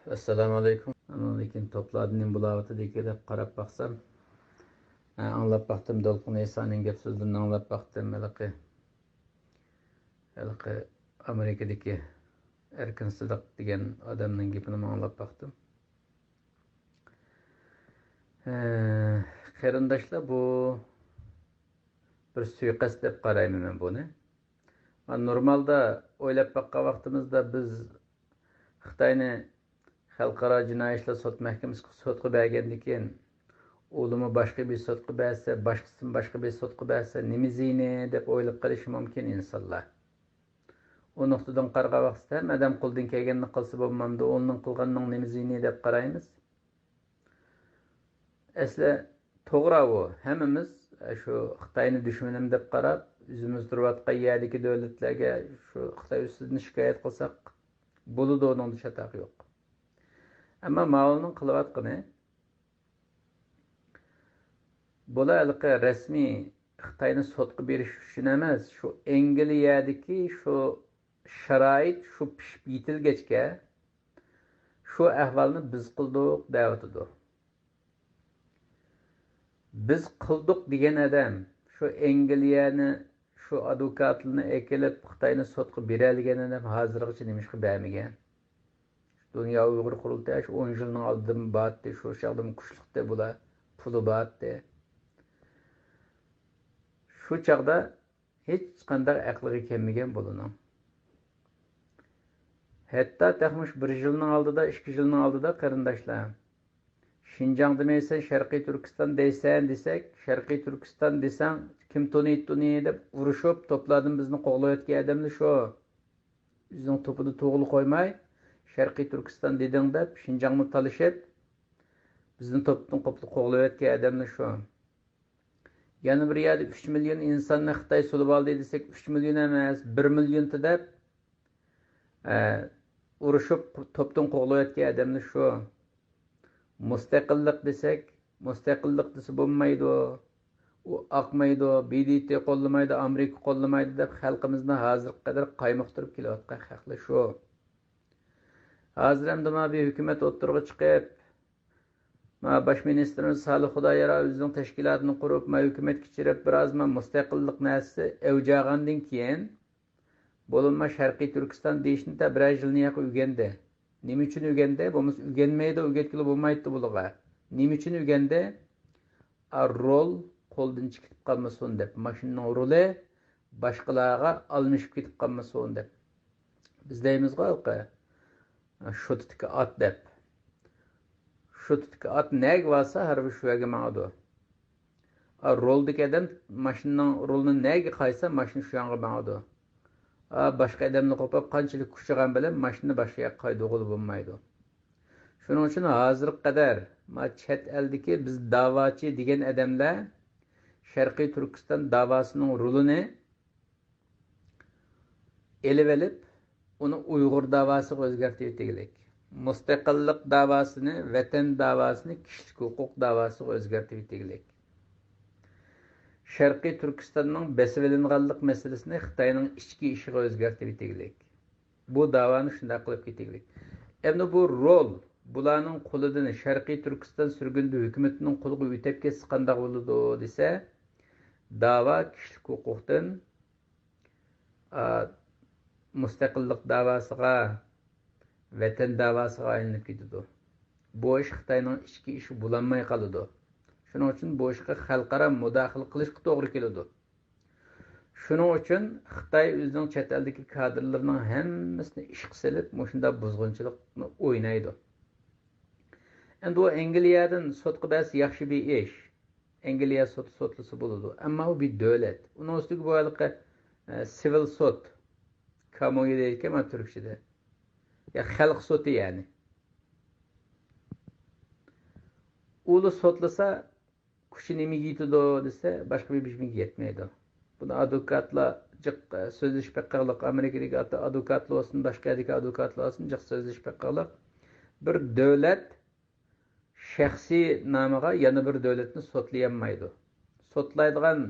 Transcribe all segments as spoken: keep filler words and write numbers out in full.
ئەسسالامۇ ئەلەيكۇم. ئاندىن كېيىن توپلاردا نېمە بولاۋاتىدىكى دەپ قاراپ باقسام، ھە، ئاڭلاپ باقتىم، دولقۇن ئەيسانىڭ گەپ سۆزلىرىنى ئاڭلاپ باقتىم. ھېلىقى، ھېلىقى ئامېرىكىدىكى ئەركىن سىدىق دېگەن ئادەمنىڭ گېپىنىمۇ ئاڭلاپ باقتىم. ھە، قېرىنداشلار، بۇ بىر سۇيىقەست دەپ قارايمەن مەن بۇنى. نورمالدا ئويلاپ باققان ۋاقتىمىزدا بىز خىتاينى خەلقئارا جىنايى ئىشلار سوت مەھكىمىسىگە سوتقا بەرگەندىن كېيىن، ئۇلىمۇ باشقا بىر سوتقا بەرسە، باشقىسىمۇ باشقا بىر سوتقا بەرسە، نېمە زىيىنى دەپ ئويلاپ قېلىشى مۇمكىن ئىنسانلار. ئۇ نۇقتىدىن قارىغان ۋاقتىدا ھەممە ئادەم قولىدىن كەلگەننى قىلسا بولمامدۇ، ئۇنىڭ قىلغىنىنىڭ نېمە زىيىنى دەپ قارايمىز. ئەسلى توغرا ئۇ، ھەممىمىز شۇ خىتاينى دۈشمىنىم دەپ قاراپ، ئۆزىمىز تۇرۇۋاتقان يەردىكى دۆلەتلەرگە شۇ خىتاي ئۈستىدىن شىكايەت قىلساق بولىدۇ، ئۇنىڭدا چاتاق يوق. ئەمما ماۋۇنىڭ قىلىۋاتقىنى، بۇلار ھېلىقى رەسمىي خىتاينى سوتقا بېرىش ئۈچۈن ئەمەس، شۇ ئەنگلىيەدىكى شۇ شارائىت شۇ پىشىپ يېتىلگەچكە، شۇ ئەھۋالنى بىز قىلدۇق دەۋاتىدۇ. بىز قىلدۇق دېگەن ئادەم، شۇ ئەنگلىيەنى، شۇ ئادۋوكاتلىرىنى ئەكېلىپ، خىتاينى سوتقا بېرەلىگەن ئادەم ھازىرغىچە نېمىشقا بەرمىگەن؟ دۇنيا ئۇيغۇر قۇرۇلتىيى شۇ ئون يىلنىڭ ئالدىدىمۇ بارتتى، شۇ چاغدىمۇ كۈچلۈكتى بۇلار، پۇلى بارتتى. شۇ چاغدا ھېچقانداق ئەقلىگە كەلمىگەن بۇلىنىڭ. ھەتتا تېخىمۇ شۇ بىر يىلنىڭ ئالدىدا، ئىككى يىلنىڭ ئالدىدا، قېرىنداشلار، شىنجاڭ دېمەيسەن، شەرقىي تۈركىستان دەيسەن دېسەك، شەرقىي تۈركىستان دېسەڭ، كىم تونۇيتتۇنى دەپ ئۇرۇشۇپ، توپلاردىن بىزنى قوغلاۋەتكەن ئادەملەر شۇ. ئۆزىنىڭ توپىدا تۇغۇلى قويماي، شەرقىي تۈركىستان دېدىڭ دەپ، شىنجاڭنى تالىشىپ، بىزنى توپتىن قوپلا قوغلاۋەتكەن ئادەملەر شۇ. يەنە بىر يەردە ئۈچ مىليون ئىنساننى خىتاي سولىۋالدى دېسەك، ئۈچ مىليون ئەمەس، بىر مىليونتى دەپ، ئە، ئۇرۇشۇپ توپتىن قوغلاۋەتكەن ئادەملەر شۇ. مۇستەقىللىق دېسەك، مۇستەقىللىق دېسە بولمايدۇ، ئۇ ئاقمايدۇ، ب د ت قوللىمايدۇ، ئامېرىكا قوللىمايدۇ دەپ خەلقىمىزنى ھازىرغا قەدەر قايمۇقتۇرۇپ كېلىۋاتقان خەقلەر شۇ. ھازىر ئەمدى ما بىر ھۆكۈمەت ئوتتۇرىغا چىقىپ، ما باش مىنىستىرىمىز سالىھ خۇدايار ئۆزىنىڭ تەشكىلاتىنى قۇرۇپ، ما ھۆكۈمەتكە چىرىپ، بىر ئاز ما مۇستەقىللىق نەرسىسى ئەۋج ئالغاندىن كېيىن، بولۇپمۇ شەرقىي تۈركىستان دېيىشنى تە بىرەر يىلنى ياقى ئۆگەندى. نېمە ئۈچۈن ئۆگەندى؟ بولمىسا ئۆگەنمەيدۇ، ئۆگەتكىلى بولمايتتى بۇلىغا. نېمە ئۈچۈن ئۆگەندى؟ ئا، رول قولدىن چىقىپ قالمىسۇن دەپ، ماشىنىنىڭ رولى باشقىلارغا ئالمىشىپ كېتىپ قالمىسۇن دەپ. بىز دەيمىزغۇ ھېلىقى، شوتىدىكى ئات دەپ. شوتىدىكى ئات نەگە بارسا، ھەر بىر شۇ يەرگە ماڭىدۇ. ئا، رولدىكى ئادەم ماشىنىنىڭ رولىنى نەگە قايسا، ماشىنا شۇ يانغا ماڭىدۇ. ئا، باشقا ئادەمنى قوپاپ قانچىلىك كۈچىغان بىلەن ماشىنىنى باشقا ياققا قايدۇرغىلى بولمايدۇ. شۇنىڭ ئۈچۈن ھازىرغا قەدەر ما چەت ئەلدىكى بىز داۋاچى دېگەن ئادەملەر شەرقىي تۈركىستان داۋاسىنىڭ رولىنى ئېلىۋېلىپ، ئۇنى ئۇيغۇر داۋاسىغا ئۆزگەرتىۋېتىگلىك. مۇستەقىللىق داۋاسىنى، ۋەتەن داۋاسىنى كىشىلىك ھوقۇق داۋاسىغا ئۆزگەرتىۋېتىگلىك. شەرقىي تۈركىستاننىڭ بېسىۋېلىنغانلىق مەسىلىسىنى خىتاينىڭ ئىچكى ئىشىغا ئۆزگەرتىۋېتىگلىك. بۇ داۋانى شۇنداق قىلىپ كېتىگلىك. ئەمدى بۇ رول بۇلارنىڭ قولىدىن، شەرقىي تۈركىستان سۈرگۈندە ھۆكۈمىتىنىڭ قولىغا ئۆتەپ كەتسە قانداق بولىدۇ دېسە، داۋا كىشىلىك ھوقۇقتىن، ئا، مۇستەقىللىق داۋاسىغا، ۋەتەن داۋاسىغا ئايلىنىپ كېتىدۇ. بۇ ئىش خىتاينىڭ ئىچكى ئىشى بولالماي قالىدۇ. شۇنىڭ ئۈچۈن بۇ ئىشقا خەلقئارا مۇداخىلە قىلىشقا توغرا كېلىدۇ. شۇنىڭ ئۈچۈن خىتاي ئۆزىنىڭ چەت ئەلدىكى كادىرلىرىنىڭ ھەممىسىنى ئىشقا سېلىپ، مۇشۇنداق بۇزغۇنچىلىقنى ئوينايدۇ. ئەمدى ئۇ ئەنگلىيەدىن سوتقا بەرسە ياخشى بىر ئىش. ئەنگلىيە سوتى سوتلىسا بولىدۇ. ئەمما ئۇ بىر دۆلەت. ئۇنىڭ ئۈستىگە بۇ ھېلىقى، ئە، سىۋىل سوت. كامۇيى دەيدىكەن مانا تۈركچىدە. يا خەلق سوتى يەنى. ئۇلا سوتلىسا، كۈچى نېمىگە يېتىدۇ دېسە، باشقا بىر بىر نېمىگە يەتمەيدۇ. بۇنى ئادۋوكاتلار جىق، ئە، سۆزلىشىپ بېقىقلىق، ئامېرىكىدىكى ئات-، ئادۋوكاتلار بولسۇن، باشقا يەردىكى ئادۋوكاتلار بولسۇن، جىق سۆزلىشىپ بېقىقلىق. بىر دۆلەت شەخسىي نامىغا يەنە بىر دۆلەتنى سوتلىيالمايدۇ. سوتلايدىغان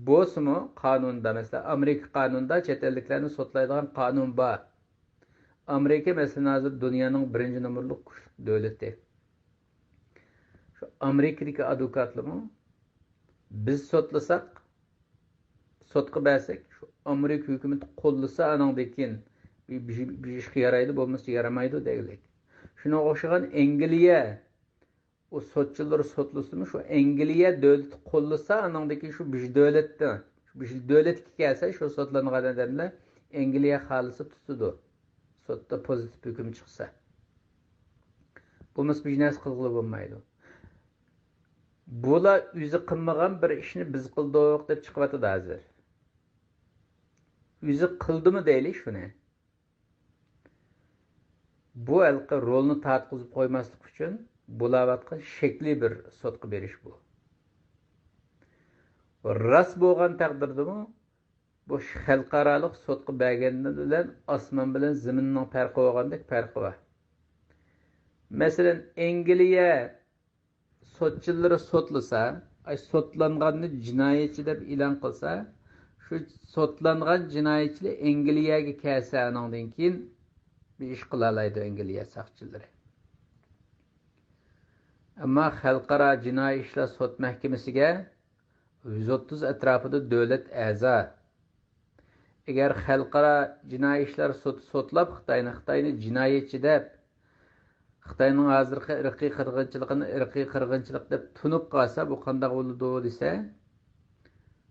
بولسىمۇ قانۇندا، مەسىلەن، ئامېرىكا قانۇنىدا چەت ئەللىكلەرنى سوتلايدىغان قانۇن بار. ئامېرىكا، مەسىلەن، ھازىر دۇنيانىڭ بىرىنچى نومۇرلۇق كۈچلۈك دۆلىتى. شۇ ئامېرىكىدىكى ئادۋوكاتلىرىمۇ، بىز سوتلىساق، سوتقا بەرسەك، شۇ ئامېرىكا ھۆكۈمىتى قوللىسا، ئانىڭدىن كېيىن بىر، بىر، بىر ئىشقا يارايدۇ، بولمىسا يارىمايدۇ دېگۈدەك. شۇنىڭغا ئوخشىغان ئەنگلىيە، ئۇ سوتچىلىرى سوتلىسىمۇ، شۇ ئەنگلىيە دۆلىتى قوللىسا، ئانىڭدىن كېيىن شۇ بىر دۆلەتتە، شۇ بىر دۆلەتكە كەلسە، شۇ سوتلانغان ئادەملەر ئەنگلىيە خالىسا تۇتىدۇ. سوتتا پوزىتىپ ھۆكۈم چىقسا. بولمىسا بىر نەرسە قىلغىلى بولمايدۇ. بۇلار ئۆزى قىلمىغان بىر ئىشنى بىز قىلدۇق دەپ چىقىۋاتىدۇ ھازىر. ئۆزى قىلدىمۇ دەيلى شۇنى. بۇ ھېلىقى رولنى تارتقۇزۇپ قويماسلىق ئۈچۈن بولاۋاتقان شەكلىي بىر سوتقا بېرىش بۇ. راست بولغان تەقدىردىمۇ، بۇ خەلقئارالىق سوتقا بەرگەن بىلەن ئاسمان بىلەن زېمىننىڭ پەرقى بولغاندەك پەرقى بار. مەسىلەن، ئەنگلىيە سوتچىلىرى سوتلىسا، ئاي، سوتلانغاننى جىنايەتچى دەپ ئېلان قىلسا، شۇ سوتلانغان جىنايەتچىلەر ئەنگلىيەگە كەلسە، ئانىڭدىن كېيىن بىر ئىش قىلالايدۇ ئەنگلىيە ساقچىلىرى. ئەمما خەلقئارا جىنايى ئىشلار سوت مەھكىمىسىگە يۈز ئوتتۇز ئەتراپىدا دۆلەت ئەزا. ئەگەر خەلقئارا جىنايى ئىشلار سوتى سوتلاپ خىتاينى، خىتاينى جىنايەتچى دەپ، خىتاينىڭ ھازىرقى ئىرقىي قىرغىنچىلىقىنى ئىرقىي قىرغىنچىلىق دەپ تونۇپ قالسا، بۇ قانداق بولىدۇ دېسە،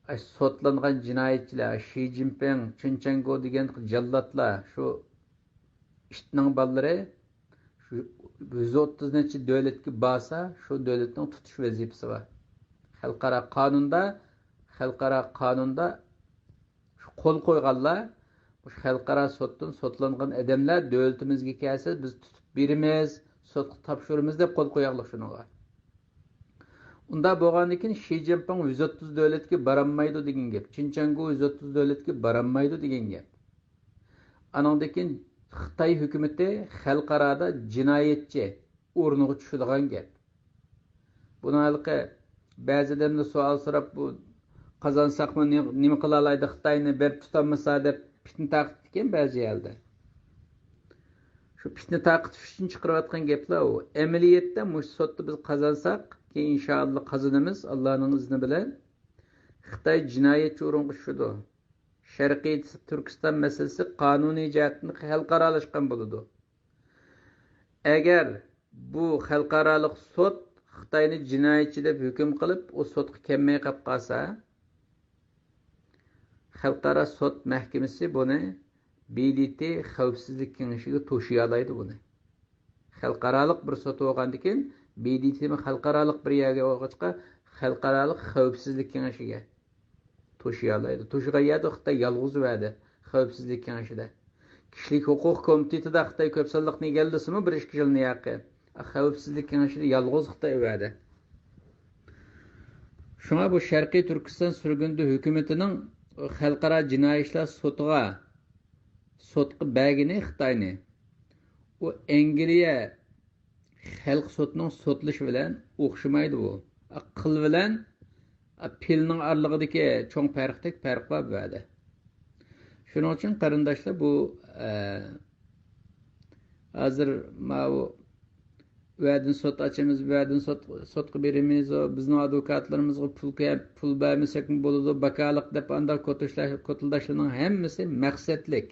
ئاي، سوتلانغان جىنايەتچىلەر، شى جىنپىڭ، چېن چۈەنگو دېگەن جاللاتلار، شۇ ئىتنىڭ بالىلىرى شۇ يۈز ئوتتۇز نەچچە دۆلەتكە بارسا، شۇ دۆلەتنىڭ تۇتۇش ۋەزىپىسى بار. خەلقئارا قانۇندا، خەلقئارا قانۇندا شۇ قول قويغانلار، مۇشۇ خەلقئارا سوتتىن سوتلانغان ئادەملەر دۆلىتىمىزگە كەلسە، بىز تۇتۇپ بېرىمىز، سوتقا تاپشۇرىمىز دەپ قول قويغانلىق شۇنىڭغا. ئۇنداق بولغاندىن كېيىن شى جىنپىڭ يۈز ئوتتۇز دۆلەتكە بارالمايدۇ دېگەن گەپ. چېن چۈەنگو يۈز ئوتتۇز دۆلەتكە بارالمايدۇ دېگەن گەپ. ئانىڭدىن كېيىن خىتاي ھۆكۈمىتى خەلقئارادا جىنايەتچى ئورنىغا چۈشىدىغان گەپ. بۇنىڭ ھېلىقى بەزى ئادەملەر سوئال سوراپ، بۇ قازانساقمۇ نېمە، نېمە قىلالايدۇ خىتاينى، بېرىپ تۇتالمىسا دەپ پىتنە تارقىتىدىكەن بەزى يەردە. شۇ پىتنە تارقىتىش ئۈچۈن چىقىرىۋاتقان گەپلەر ئۇ. ئەمەلىيەتتە مۇشۇ سوتتا بىز قازانساق، كېيىن ئىنشائاللا قازىنىمىز، ئاللانىڭ ئىزنى بىلەن. خىتاي جىنايەتچى ئورۇنغا چۈشىدۇ. شەرقىي تۈركىستان مەسىلىسى قانۇنىي جەھەتتىن خەلقئارالاشقان بولىدۇ. ئەگەر بۇ خەلقئارالىق سوت خىتاينى جىنايەتچى دەپ ھۆكۈم قىلىپ، ئۇ سوتقا كەلمەي قېلىپ قالسا، خەلقئارا سوت مەھكىمىسى بۇنى ب د ت خەۋپسىزلىك كېڭىشىگە توشۇيالايدۇ بۇنى. خەلقئارالىق بىر سوت بولغاندىكىن، ب د ت مۇ خەلقئارالىق بىر يەرگە بولغاچقا، خەلقئارالىق خەۋپسىزلىك كېڭىشىگە توشۇيالايدۇ. توشۇغان يەردە خىتاي يالغۇز ۋەدە خەۋپسىزلىك كېڭىشىدە. كىشىلىك ھوقۇق كومىتېتىدا خىتاي كۆپ سانلىقنى ئىگىلىسىمۇ، بىر ئىككى يىلنى ياقى، خەۋپسىزلىك كېڭىشىدە يالغۇز خىتاي ۋەدە. شۇڭا بۇ شەرقىي تۈركىستان سۈرگۈندە ھۆكۈمىتىنىڭ خەلقئارا جىنايى ئىشلار سوتىغا، سوتقا بەرگىنى خىتاينى، ئۇ ئەنگلىيە خەلق سوتىنىڭ سوتلىشى بىلەن ئوخشىمايدۇ بۇ. قىل بىلەن پىلنىڭ ئارىلىقىدىكى چوڭ پەرقتەك پەرق بار بۇ يەردە. شۇنىڭ ئۈچۈن قېرىنداشلار، بۇ، ئە، ھازىر ماۋۇ ۋەدىن سوت ئاچىمىز، ۋەدىن سوت، سوتقا بېرىمىز، بىزنىڭ ئادۋوكاتلىرىمىزغا پۇل كە-، پۇل بەرمىسەكمۇ بولىدۇ، باكالىق دەپ ئانداق كوتۇشلار-، كوتۇلداشلارنىڭ ھەممىسى مەقسەتلىك.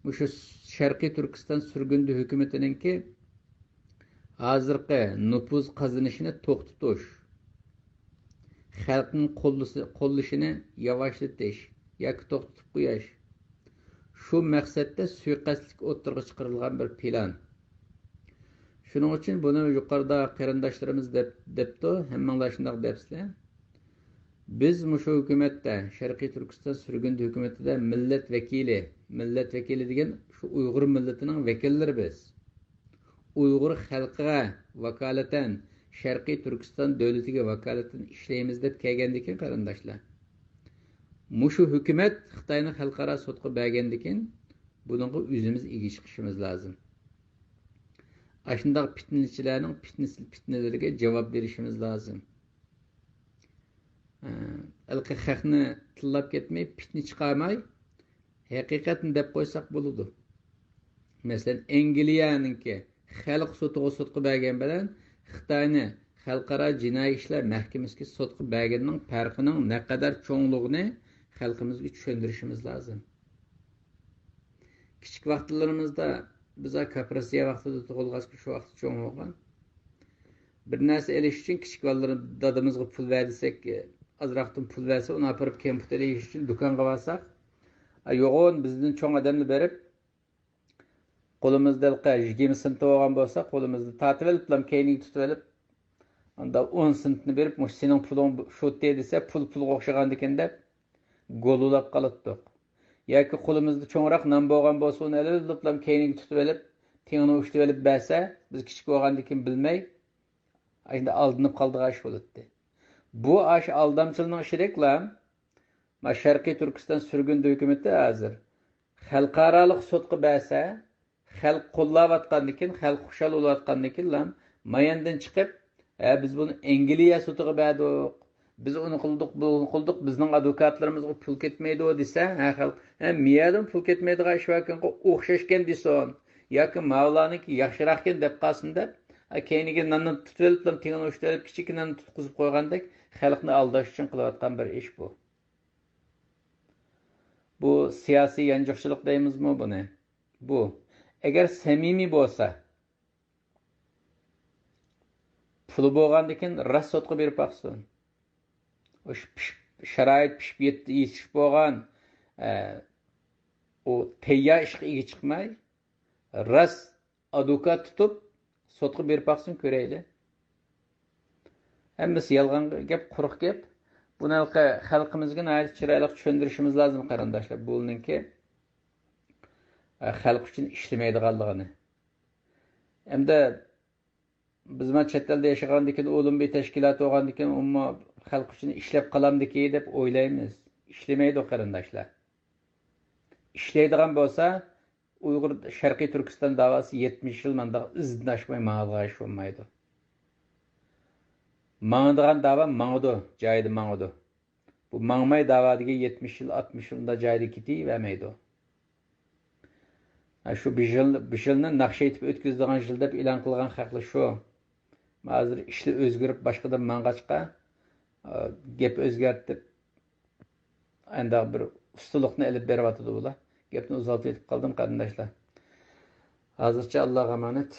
مۇشۇ شەرقىي تۈركىستان سۈرگۈندە ھۆكۈمىتىنىڭكى ھازىرقى نوپۇز قازىنىشىنى توختىتىش، خەلقنىڭ قوللىسى-، قوللىشىنى ياۋاشلىتىش ياكى توختىتىپ قويۇش، شۇ مەقسەتتە سۇيىقەستلىك ئوتتۇرىغا چىقىرىلغان بىر پىلان. شۇنىڭ ئۈچۈن بۇنى يۇقىرىدا قېرىنداشلىرىمىز دەپ، دەپتۇ، ھەممىڭلار شۇنداق دەپسىلەر. بىز مۇشۇ ھۆكۈمەتتە، شەرقىي تۈركىستان سۈرگۈندە ھۆكۈمىتىدە مىللەت ۋەكىلى، مىللەت ۋەكىلى دېگەن شۇ ئۇيغۇر مىللىتىنىڭ ۋەكىللىرى بىز. ئۇيغۇر خەلقىگە ۋاكالىتەن، شەرقىي تۈركىستان دۆلىتىگە ۋاكالىتەن ئىشلەيمىز دەپ كەلگەندىكىن، قېرىنداشلار، مۇشۇ ھۆكۈمەت خىتاينى خەلقئارا سوتقا بەرگەندىكىن، بۇنىڭغا ئۆزىمىز ئىگە چىقىشىمىز لازىم. ئاشۇنداق پىتنىچىلەرنىڭ پىتنىسى، پىتنىلىرىگە جاۋاب بېرىشىمىز لازىم. ھە، ھېلىقى خەقنى تىللاپ كەتمەي، پىتنە چىقارماي، ھەقىقەتنى دەپ قويساق بولىدۇ. مەسىلەن، ئەنگلىيەنىڭكى خەلق سوتىغا سوتقا بەرگەن بىلەن خىتاينى خەلقئارا جىنايى ئىشلار مەھكىمىسىگە سوتقا بەرگەننىڭ پەرقىنىڭ نەقەدەر چوڭلۇقىنى خەلقىمىزگە چۈشەندۈرۈشىمىز لازىم. كىچىك ۋاقىتلىرىمىزدا، بىز كاپىرسىيە ۋاقتىدا تۇغۇلغاچقا، شۇ ۋاقىتتا چوڭ بولغان. بىر نەرسە ئېلىش ئۈچۈن كىچىك بالىلىرىم دادىمىزغا پۇل بەر دېسەك، ئازراقتىن پۇل بەرسە، ئۇنى ئاپىرىپ كەمپۈت ئېلىش ئۈچۈن دۇكانغا بارساق، ئا، يوغان بىزدىن چوڭ ئادەملەر بېرىپ، قولىمىزدا ھېلىقى يىگىرمە سېنت بولغان بولسا، قولىمىزدا تارتىۋېلىپلا، كەينىگە تۇتۇۋېلىپ، ئاندا ئون سېنتنى بېرىپ، مۇشۇ سېنىڭ پۇلۇڭ شۇتى دېسە، پۇل پۇلغا ئوخشىغاندىكىن دەپ، گولۇلاپ قالاتتۇق. ياكى قولىمىزدا چوڭراق نان بولغان بولسا، ئۇنى ئېلىۋېلىپلا كەينىگە تۇتۇۋېلىپ، تىڭىنى ئۇشتۇۋېلىپ بەرسە، بىز كىچىك بولغاندىكىن بىلمەي، ئاشۇنداق ئالدىنىپ قالىدىغان ئىش بولاتتى. بۇ ئاشۇ ئالدامچىلارنىڭ ئىشىدەكلا، ما شەرقىي تۈركىستان سۈرگۈندە ھۆكۈمىتى ھازىر خەلقئارالىق سوتقا بەرسە، خەلق قوللاۋاتقاندىكىن، خەلق خۇشال بولۇۋاتقاندىكىنلا، ماياندىن چىقىپ، ھە، بىز بۇنى ئەنگلىيە سوتىغا بەردۇق، بىز ئۇنى قىلدۇق، بۇنى قىلدۇق، بىزنىڭ ئادۋوكاتلىرىمىزغا پۇل كەتمەيدۇ دېسە، ھە، خەلق، ھە، مېيەدىن پۇل كەتمەيدىغان ئىش باركەنغۇ، ئوخشاشكەن دېسۇن، ياكى ماۋۇلارنىڭكى ياخشىراقكەن دەپ قالسۇن دەپ، ھە، كەينىگە ناننى تۇتۇۋېلىپلا، تىڭىنى ئۇشتۇۋېلىپ، كىچىككىنە ناننى تۇتقۇزۇپ قويغاندەك، خەلقنى ئالداش ئۈچۈن قىلىۋاتقان بىر ئىش بۇ. بۇ سىياسىي يانچۇقچىلىق دەيمىزمۇ بۇنى؟ بۇ. ئەگەر سەمىمىي بولسا، پۇلى بولغاندىكىن راست سوتقا بېرىپ باقسۇن. ئۇ ش-، پىشىپ، شارائىت پىشىپ يېت-، يېتىشىپ بولغان، ئە، ئۇ تەييار ئىشقا ئىگە چىقماي، راست ئادۋوكات تۇتۇپ، سوتقا بېرىپ باقسۇن، كۆرەيلى. ھەممىسى يالغان گەپ، قۇرۇق گەپ. بۇنى ھېلىقى خەلقىمىزگە ناھايىتى چىرايلىق چۈشەندۈرۈشىمىز لازىم، قېرىنداشلار. بۇنىڭكى، ئە، خەلق ئۈچۈن ئىشلىمەيدىغانلىقىنى. ئەمدى بىز مانا چەت ئەلدە ياشىغاندىكىن، ئۇلۇم بىر تەشكىلات بولغاندىكىن، ئۇمۇ خەلق ئۈچۈن ئىشلەپ قالامدىكى دەپ ئويلايمىز. ئىشلىمەيدۇ، قېرىنداشلار. ئىشلەيدىغان بولسا، ئۇيغۇر شەرقىي تۈركىستان داۋاسى يەتمىش يىل مانداق ئىزدىن ئاشماي ماڭىدىغان ئىش بولمايدۇ. ماڭىدىغان داۋا ماڭىدۇ، جايىدا ماڭىدۇ. بۇ ماڭماي داۋا دېگەن يەتمىش يىل، ئاتمىش يىل ئۇنداق جايىدا كېتىۋەرمەيدۇ. ھە، شۇ بىر يىل، بىر يىلنى ناخشا ئېيتىپ ئۆتكۈزىدىغان يىل دەپ ئېلان قىلغان خەقلەر شۇ. ھازىر ئىشلار ئۆزگىرىپ، باشقىدىن ماڭغاچقا، ئا، گەپ ئۆزگەرتىپ، ئانداق بىر ئۇستىلىقنى ئېلىپ بېرىۋاتىدۇ بۇلار. گەپنى ئۇزارتىۋېتىپ قالدىم، قېرىنداشلار. ھازىرچە ئاللاغا ئامانەت.